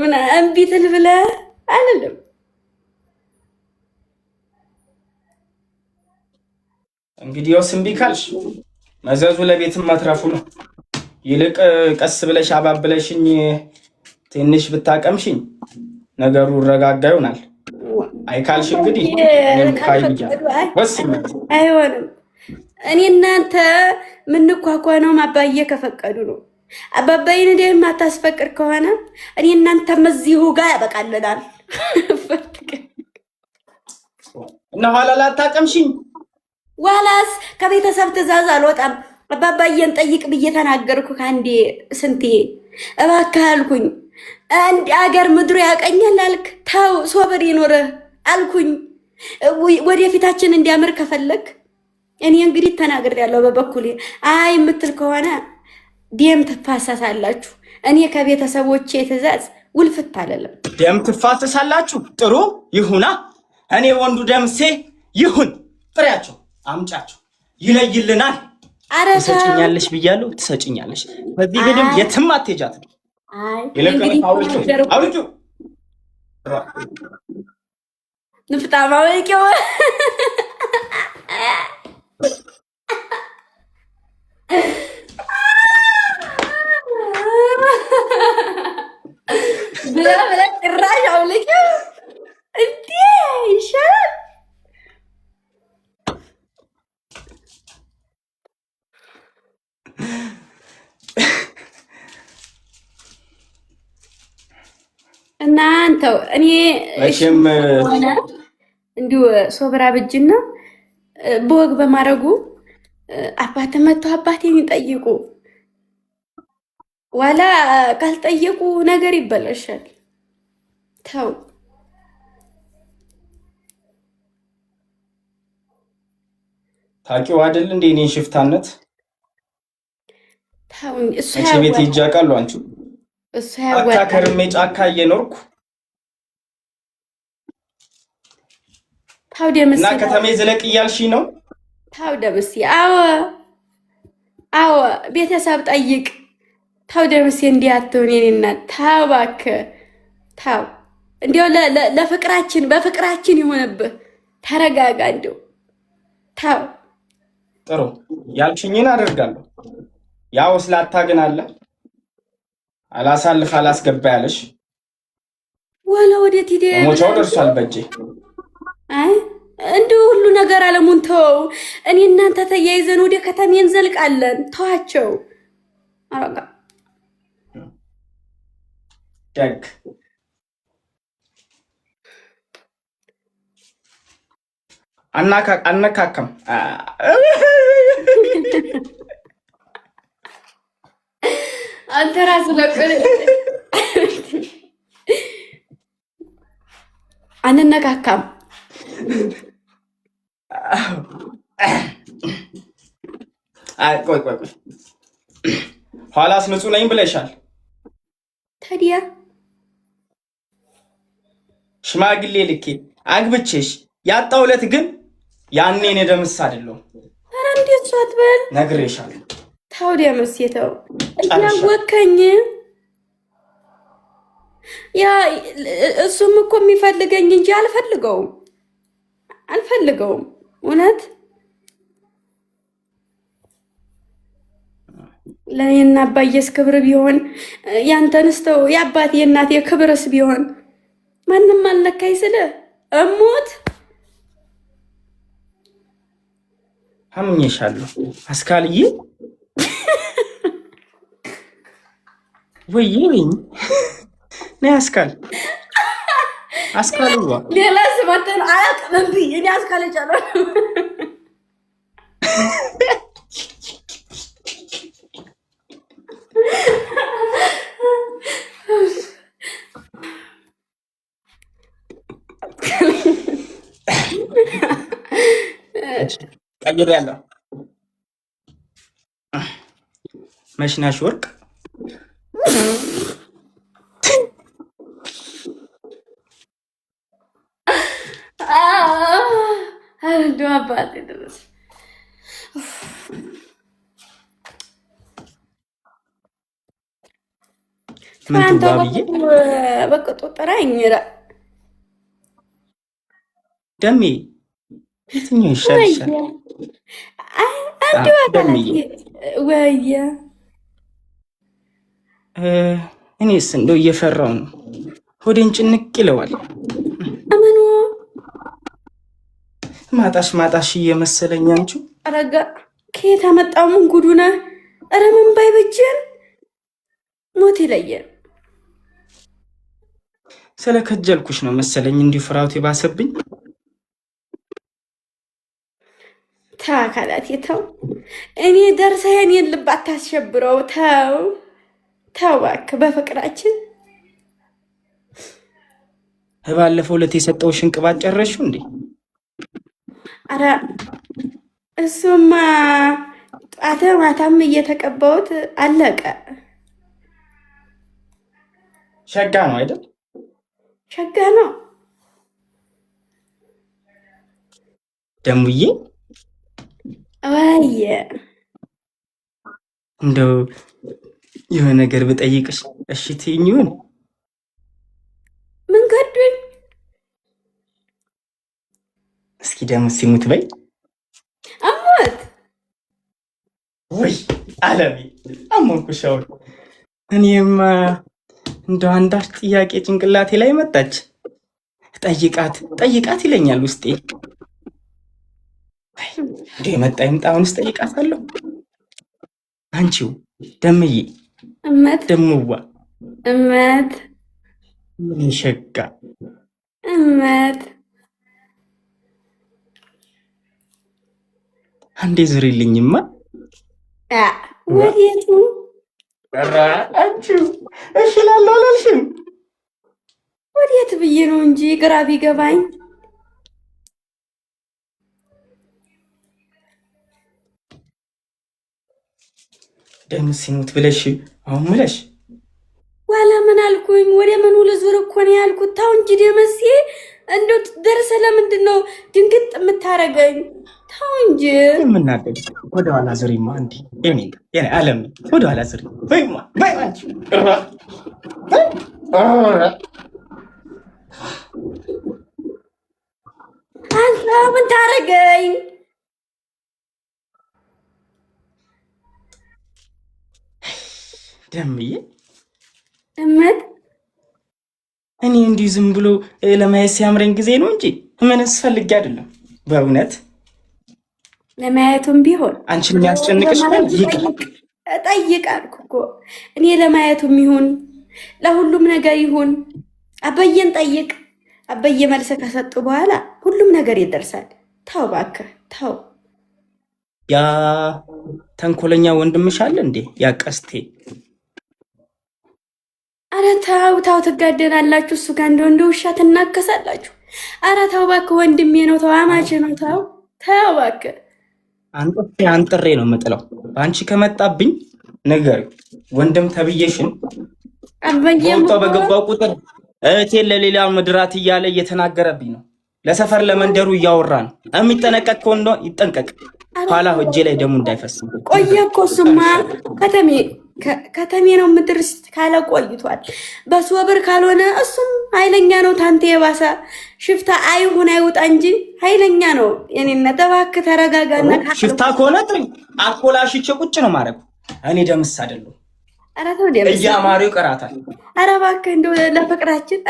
ምን እምቢ ትል ብለህ አልልም። እንግዲህ ያው እምቢ ካልሽ መዘዙ ለቤትም መትረፉ ነው። ይልቅ ቀስ ብለሽ አባብለሽኝ ትንሽ ብታቀምሽኝ ነገሩ ረጋጋ ይሆናል። አይ ካልሽ እንግዲህ እኔም ካይ ብያለሁ። ወስኝ። አይሆንም። እኔ እናንተ ምንኳኳ ነው አባዬ ከፈቀዱ ነው። አባባይን እንደ የማታስፈቅድ ከሆነ እኔ እናንተም እዚሁ ጋር ያበቃልናል። እና ኋላ ላታቀምሽኝ ዋላስ ከቤተሰብ ትዕዛዝ አልወጣም። አባባዬን ጠይቅ ብዬ ተናገርኩ ከአንዴ ስንቴ። እባክህ አልኩኝ። አንድ አገር ምድሩ ያቀኛል አልክ። ተው ሶብር ይኖርህ አልኩኝ። ወደፊታችን እንዲያምር ከፈለግ እኔ እንግዲህ ተናግሬያለሁ በበኩሌ። አይ የምትል ከሆነ ደም ትፋሰሳላችሁ። እኔ ከቤተሰቦቼ ትዕዛዝ ውልፍት አልልም። ደም ትፋሰሳላችሁ። ጥሩ ይሁና። እኔ ወንዱ ደምሴ ይሁን። ጥሪያቸው፣ አምጫቸው፣ ይለይልናል። ኧረ ተው። ትሰጭኛለሽ ብያለሁ፣ ትሰጭኛለሽ። በዚህ ግድም የትም አትሄጃትም። አይ ይልቅ እንግዲህ አውልቂው፣ አውልቂው። ንፍጣም አውልቂው። ብለህ ብለህ ጭራሽ አውልቂው እንዴ ይሻላል። እናንተው እኔ መቼም ሆነ እንዲሁ ሶብራ ብጅና በወግ በማድረጉ አባት መጥተው አባቴን ይጠይቁ። ዋላ ካልጠየቁ ነገር ይበላሻል። ተው ታውቂው አይደል እንደ እኔን ሽፍታነት ተው። እሱ መቼ ቤት ሄጄ አውቃለሁ? አንቺ እሱ ጫካ ያዋጣል። ከርሜ ጫካ እየኖርኩ ተው ደምሴ፣ እና ከተሜ ዝለቅ እያልሽኝ ነው? ተው ደምሴ። አዎ አዎ፣ ቤተሰብ ጠይቅ። ተው ደምሴ፣ እንዲህ አትሁን የኔ እናት። ተው እባክህ ተው። እንዲያው ለፍቅራችን በፍቅራችን ይሆንብህ። ተረጋጋ። እንዲያው ተው። ጥሩ ያልሽኝን አደርጋለሁ። ያው ስላታ ግን አለ አላሳልፍ አላስገባ ያለሽ ወላ ወዴት ሂደ? መሞቻው ደርሷል በእጄ። አይ እንዲሁ ሁሉ ነገር አለሙን ተወው። እኔ እናንተ ተያይዘን ወደ ከተሜ እንዘልቃለን። ተዋቸው። አረጋ ደግ አነካካም። አንተ ራስህ ለቅል አንነካካም። አይ ቆይ ቆይ ቆይ፣ ኋላስ ንጹህ ነኝ ብለሻል። ታዲያ ሽማግሌ ልኬ አግብቼሽ ያጣሁለት ግን ያኔ እኔ ደምስ አይደለሁም። ኧረ እንዴት እሱ አትበል። ነግሬሻለሁ። ተው ደምስ፣ ተው እያወከኝ ያ እሱም እኮ የሚፈልገኝ እንጂ አልፈልገውም አልፈልገውም። እውነት ለእኔና አባዬስ ክብር ቢሆን ያንተንስ ተው፣ የአባቴ የእናቴ ክብርስ ቢሆን ማንም አልነካኝ ስለ እሞት አምኜሻለሁ አስካልዬ። ወይዬ ነኝ ነይ አስካል አስካልዋ ሌላ ስማተን አያውቅም። እምቢ እኔ አስካለቻለሁ። ቀይሬያለሁ። መሽናሽ ወርቅ እንደው አባቴ ድረስ አንተ ምንትዋ ብዬ በቅጡ ጥራኝ። ደሜ የትኛው ይሻልሻል? እንዲሁ ደምዬ ወየ እኔስ እንደው እየፈራው ነው። ሆዴን ጭንቅ ይለዋል። አመኑ ማጣሽ ማጣሽ እየመሰለኝ አንቺ አረጋ ከየት አመጣው? ምን ጉዱ ነህ? ኧረ ምን ባይበጀን ሞት ይለየን። ስለከጀልኩሽ ነው መሰለኝ እንዲሁ ፍርሃቱ የባሰብኝ። ተው አካላት ተው፣ እኔ ደርሰህ የኔን ልብ አታስሸብረው። ተው ተው እባክህ በፍቅራችን። ባለፈው ዕለት የሰጠውሽን ቅባት ጨረስሽው እንዴ? ኧረ እሱማ ጧት ማታም እየተቀባሁት አለቀ። ሸጋ ነው አይደል? ሸጋ ነው ደሙዬ። ወየ እንደው የሆነ ነገር ብጠይቅሽ እሺ ትይኝ ይሆን? ምን ከዱኝ? እስኪ ደግሞ ሲሙት በይ። አሞት ወይ አለሜ አሞንኩሽ። አሁን እኔማ እንደው አንዳች ጥያቄ ጭንቅላቴ ላይ መጣች። ጠይቃት ጠይቃት ይለኛል ውስጤ። እንደ መጣ ይምጣ፣ አሁንስ ጠይቃታለሁ። አንቺው ደምዬ እመት ደምዋ እመት ምን ሸጋ እመት አንዴ ዙሪልኝማ። ወዴቱ? ኧረ አንቺው እሺ እላለሁ አላልሽም? ወዴት ብዬ ነው እንጂ ግራ ቢገባኝ። ደም ሲሙት ብለሽ አሁን ምለሽ ዋላ ምን አልኩኝ? ወደ ምኑ ልዙር እኮ ነው ያልኩት። ተው እንጂ ደመሴ፣ እንደው ደርሰህ ለምንድን ነው ድንግጥ የምታረገኝ? ተው እንጂ። የምናደድ ወደኋላ ዙሪማ፣ እንዲ የኔ አለም ወደኋላ ዙሪ በይማ በይ አንቺ አንተ ምን ታረገኝ? ደምዬ እመት እኔ እንዲሁ ዝም ብሎ ለማየት ሲያምረኝ ጊዜ ነው እንጂ ምንስ ፈልጌ አይደለም። በእውነት ለማየቱም ቢሆን አንቺን የሚያስጨንቅሽ ይቅር ጠይቅ አልኩ እኮ እኔ ለማየቱም ይሁን ለሁሉም ነገር ይሁን አበየን ጠይቅ። አበየ መልስ ከሰጡ በኋላ ሁሉም ነገር ይደርሳል። ተው እባክህ ተው። ያ ተንኮለኛ ወንድምሽ አለ እንዴ? ያ ቀስቴ። አረ ተው ተው፣ ትጋደላላችሁ እሱ ጋር እንደው እንደ ውሻ ትናከሳላችሁ። አረ ተው እባክህ፣ ወንድሜ ነው ተው፣ አማቼ ነው ተው ተው እባክህ። አንጥሬ አንጥሬ ነው የምጥለው። በአንቺ ከመጣብኝ ንገሪው። ወንድም ተብዬሽን በወጣው በገባው ቁጥር እህቴን ለሌላ ምድራት እያለ እየተናገረብኝ ነው። ለሰፈር ለመንደሩ እያወራ ነው። የሚጠነቀቅ ከሆነ ይጠንቀቅ። ኋላ እጄ ላይ ደሙ እንዳይፈስ። ቆየ እኮ እሱማ ከተሜ ከተሜ ነው ምድርስ ካለ ቆይቷል። በሶብር ካልሆነ እሱም ኃይለኛ ነው። ታንተ የባሰ ሽፍታ አይሁን አይውጣ እንጂ ኃይለኛ ነው። የኔነት እባክህ ተረጋጋና፣ ሽፍታ ከሆነ ጥሪ አኮላሽቼ ቁጭ ነው ማድረጉ። እኔ ደምስ አይደለሁ። ኧረ ተው ደምስ እያማሩ ይቀራታል። ኧረ እባክህ እንደው ለፍቅራችን